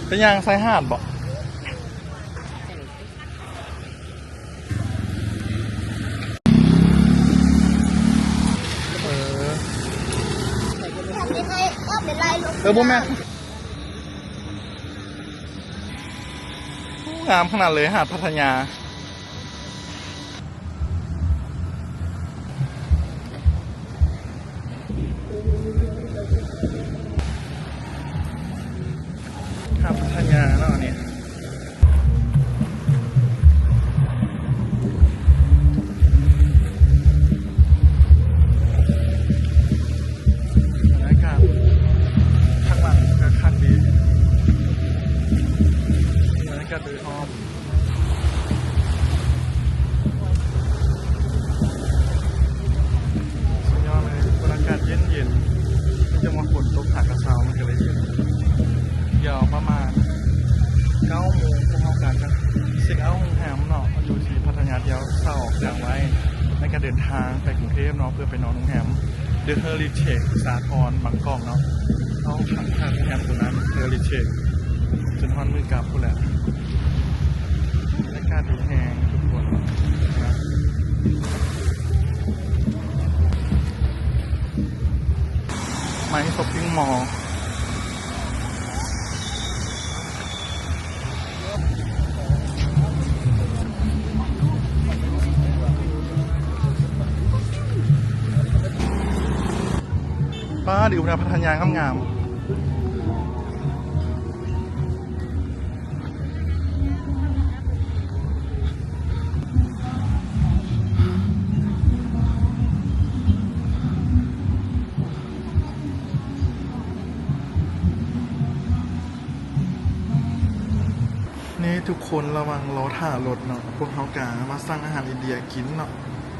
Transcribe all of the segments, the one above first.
ໄປຍ່າງຊາຍຫາດບໍ? ເອີ ເອີ ບໍ່ແມ່ນ. ງາມຂະໜາດເລີຍ ຫາດພັດທະຍາ. ຫາດພັດທະຍາເນາະ ອັນນີ້. ບັນຍາກາດຂ້າງຫຼັງກະຄັກດີ ບັນຍາກາດໂດຍຮອບ ສຸດຍອດເລີຍ ບັນຍາກາດເຢັນໆ ມີແຕ່ວ່າຝົນຕົກຫາກະເຊົາ ມັນກະເລີຍເຢັນ. ດຽວປະມານເກົ້າໂມງ ພວກເຮົາກະຈະເຊັກເອົາໂຮງແຮມເນາະ ຢູ່ທີ່ພັດທະຍາ ດຽວເຊົາອອກຈາກໄວ້ ແລ້ວກະເດີນທາງໄປກຸງເທບເນາະ ເພື່ອໄປນອນໂຮງແຮມ The Heritage ສາທອນບາງກອກເນາະ. ເຮົາພັກໂຮງແຮມຕົວນັ້ນ Heritage ຈົນຮອດມື້ກັບພຸ້ນແຫຼະ. ບັນຍາກາດດີແຮງທຸກຄົນນະ My Shopping Mall. ປ້າ ດີຢູ່ນະ ພັດທະຍາງາມໆ. ນີ້ທຸກຄົນ ລະຫວ່າງລໍຖ້າລົດເນາະ ພວກເຮົາກະມາສັ່ງອາຫານອິນເດຍກິນເນາະ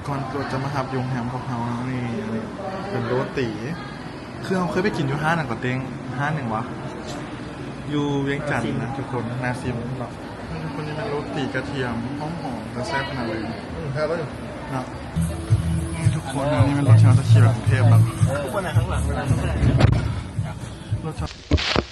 ກ່ອນລົດຈະມາຮັບຢູ່ໂຮງແຮມພວກເຮົາເນາະ. ນີ້ ອັນນີ້ເປັນໂຣຕີ ຄືເຮົາເຄີຍໄປກິນຢູ່ຮ້ານຫຍັງກະເຕັງ ຮ້ານຫຍັງຫວາ ຢູ່ວຽງຈັນນະທຸກຄົນ ນາຊິມເນາະ. ນີ້ທຸກຄົນ ນີ້ແມ່ນໂຣຕີກະທຽມ ຫອມໆ ແຊບຂະໜາດເລີຍ ອືມ ແຊບເລີຍເນາະ. ນີ້ທຸກຄົນ ອັນນີ້ແມ່ນລົດທີ່ເຮົາຈະຂີ່ໄປກຸງເທບເນາະ ເອີ ຄົນໜ້າຂ້າງຫຼັງເວລາ ລົດ